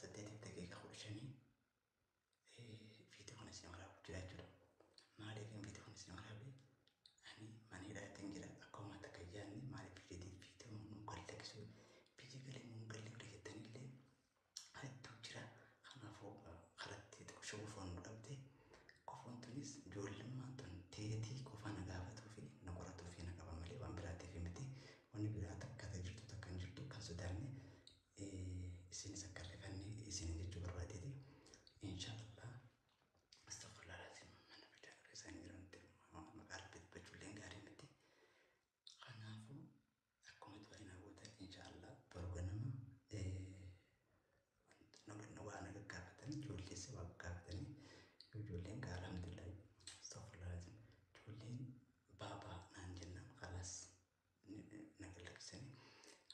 8:15 viidiyoo kana isin waraabu jira jechuudha. Maaliif viidiyoo kana isin waraabe? Ani mana hidhaatiin jira. Akka homaa takka hin yaadne maaliif viidiyoo nu gallakkisu biyya galee nu galle warri jettanillee hedduu jira. Kanaafuu karatti xiqqoo kofoon nu dhabde. Kofoon tunis ijoollummaan tun teetii qofa na gaafatuu fi na qoratuu fi na qaba malee waan biraatiif miti. Wanni biraa takka ta jirtu takka hin jirtu kan sodaanne isinis akka rifanne isin jechuu barbaadeeti. Inshaallah astaghfirullah alazim mana facaa isaan jiran maqaa rabbi dubbachuullee gaarii miti. Kanaafuu akkuma du'aa na gootan inshaallah boru ganama waa na gaggaafatan ijoollees waa gaggaafatanii ijoolleen gaa alhamdulillah astaghfirullah alazim ijoolleen baabaa naan jennaan khalaas na gallakkisanii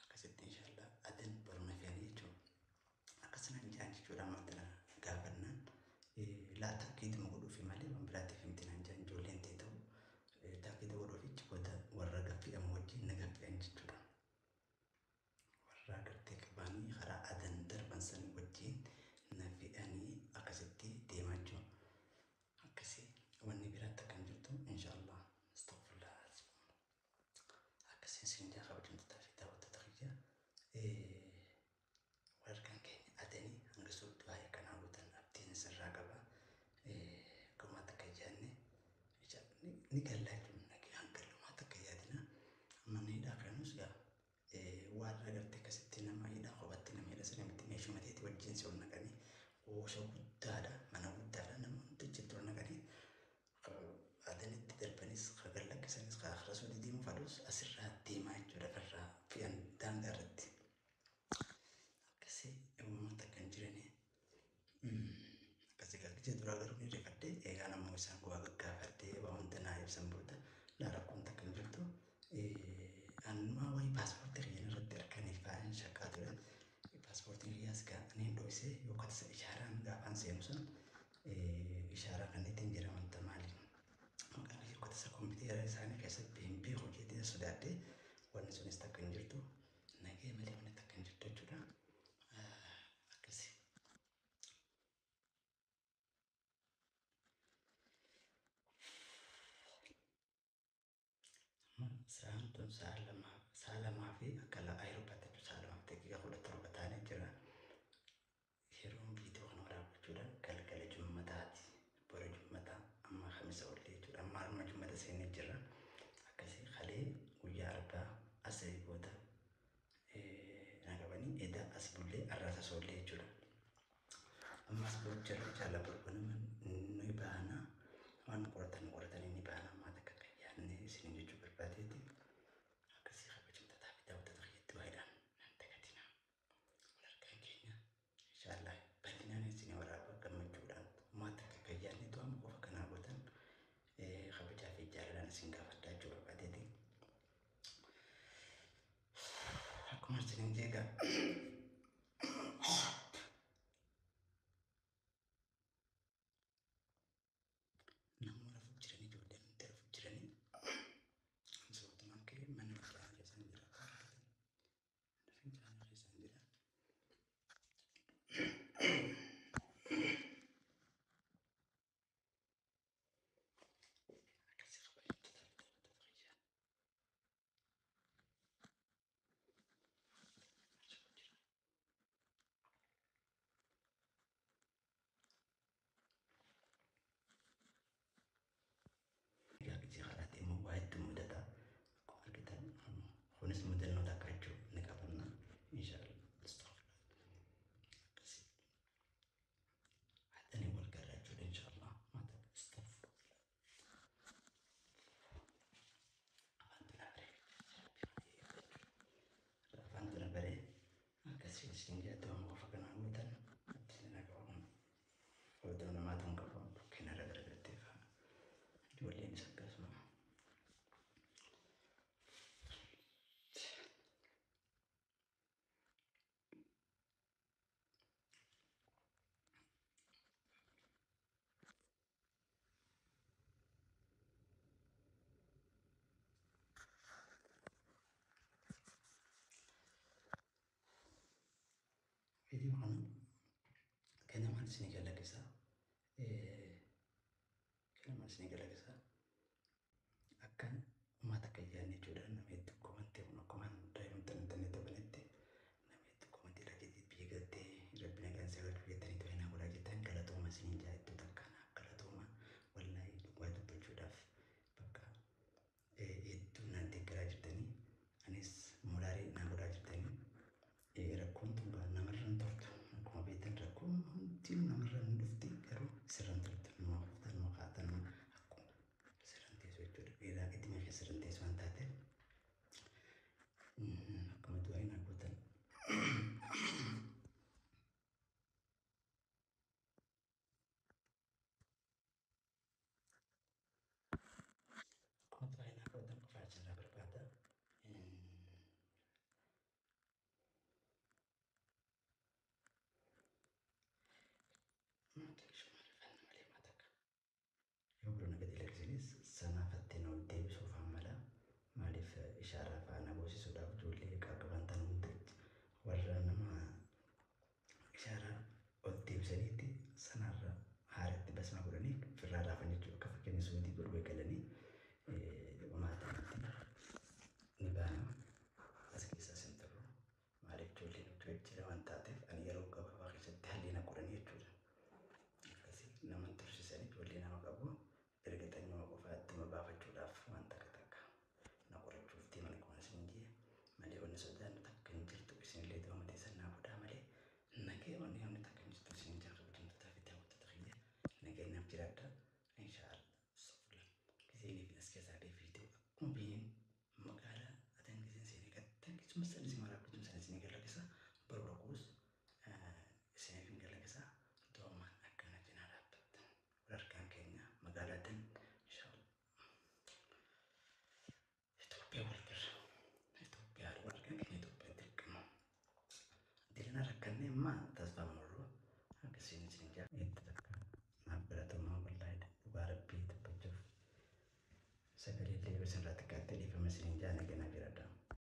akkasitti inshaallah adan boru na fe'anii jechuudha. Akkasumaan jaan jechuudha amma tana gaafannaan laa taakkiituma godhuufi malee waan biraatiif miti naan jaan ijoolleen ta'e ta'u taakkiita godhuufi booda warra gaffi'amu wajjin na gaffi'an jechuudha. Warra gartee qabaanii karaa adan darban san wajjin na fe'anii akkasitti deemaa jiru. Akkasii wanni biraatti akkan jirtu inshaallah astaghfirullah. Akkasiin siin jaa kabajamtootaa fi daawwattoota kiyya. Warqaan keenya adanii hanga suutti waa'ee kanaa gootan abdiin sirraa qaba. Gumaa takka yaadne ni gallaa jechuudha. Hanga lumaa takka yaadina. Mana hidhaa kanus gaa waan agartee akkasitti nama hidhaa kophatti nama hidha sana miti meeshuma ta'eeti wajjin si ol naqanii oomisha guddaadha mana guddaadha nama hundi achitti ol naqanii adanitti darbanis kan lakkisanis kan akkasuma didiimuu fadhus asirraa deemaa jechuudha irraa fe'an daangaa irratti. Akkasii uummata kan jiranii akkasii gaggija duraa garuu ni rifadhee eegaa nammoo isaan waa gaggaafadhee waa hunda naa ibsan booda laa rakkoon takka hin jirtu. Annumaa wayii paaspoortii kiyyan irratti harkanii fa'aan shakkaa ture. Paaspoortiin kiyyaas gaa ani hin dhoksee yookaan isa ishaaraan gaafaan seenu sun ishaaraa kan ittiin jira wanta maali. Maqaan kiyya yookaan isa kompiitara isaanii keessatti hin beeku jedhee sodaadhee wanni sunis takka hin jirtu. Nagee malee wanni takka hin jirtu jechuudha. Akkasii. Sa'aan tun sa'a lamaa fi akka Awurooppaatti jechuudha sa'a 2:17 taanee jira. Yeroon viidiyoo kana waraabu jechuudha galgala jummataati. Bora jummataa amma kamisa ollee jechuudha. Amma harma jummata seenee jira. Akkasii kalee guyyaa arbaa asii booda na qabanii edaa as bullee arraasa soollee jechuudha. Ammas bor jira inshallah bor ganama ni baana. Waan qoratan qoratanii ni baana ammaa takka kan yaadne isin jechuu barbaadeeti. Akkasii kabajamtootaa fi daawwattoota kiyyatti waa'eedhaan nan dagatina. Wal harkaan keenya inshallah bal'inaan isin waraaba gammachuudhaan ammaa takka kan yaadne to'ama qofa kanaa gootan kabajaa fi jaalalaan isin gaafadhaa jechuu barbaadeeti. Akkuma isin jeegaa namoota rafuuf jiranii ijoolleen hundi rafuuf jiranii sababtumaan ka'e mana fincaanii keessaan jira. Mana fincaanii keessaan jira. Akkasii kabajamtoota fi daawwattoota kiyyaa. Jira. Egaa gisee karaatti immoo waa hedduu mudata. Akkuma argitan kunis mudannoo takka jechuu ni qabanna. Inshaallah. Astaghfirullah. Akkasii. Hattanii wal garra jechuudha inshaallah. Maata astaghfirullah. Afaan tana baree. Afaan tana baree. Akkasii isin jedhu qofa kanaan gootan ittiin na qabamu. Odoo namaa ta'uun qabu bukkeen irra garagaltee fa'a. Ijoolleenis akkasuma. Viidiyoo kana isinii galakisaa. Kanumaan isinii galakisaa. Akkan uummata akka yaadne jechuudha. Nama hedduu komantii kun akkuma daa'imman intarneetii banetti nama hedduu komantii irra biyya galtee rabbi nagaan si galchu jettanii to'annaa godhaa jettan, galatooma isiniin jaa. Hedduu takkaanaaf galatooma. Wallaahi dhugaa dubbachuudhaaf bakka hedduu naan deeggaraa jirtanii, anis moraalee naa godhaa jirtanii. Rakkoon tun namarra hin turtu. Akkuma beektan rakkoon hundinuu namarra hin dhufti, garuu sirra hin turtu. Nama kuftan, nama kaatan, akkuma sirra hin teessu jechuudha. Dhiiraa itti keessa sirra hin teessu waan taateef akkuma du'aa naa gootan. Akkuma du'aa naa gootan qofaa achirraa barbaada. Yoo biroo gadi lakkisinis sanaafattee na deebisuuf mala. Maaliif ishaaraa faana goosisuudhaaf ijoollee qaqqaban tan hunda warra nama ishaaraa ol deebisaniitti sanarra haaratti basmaa godhanii firraa raafan jechuudha. Akka fakkeenya suutii godhuu eegalanii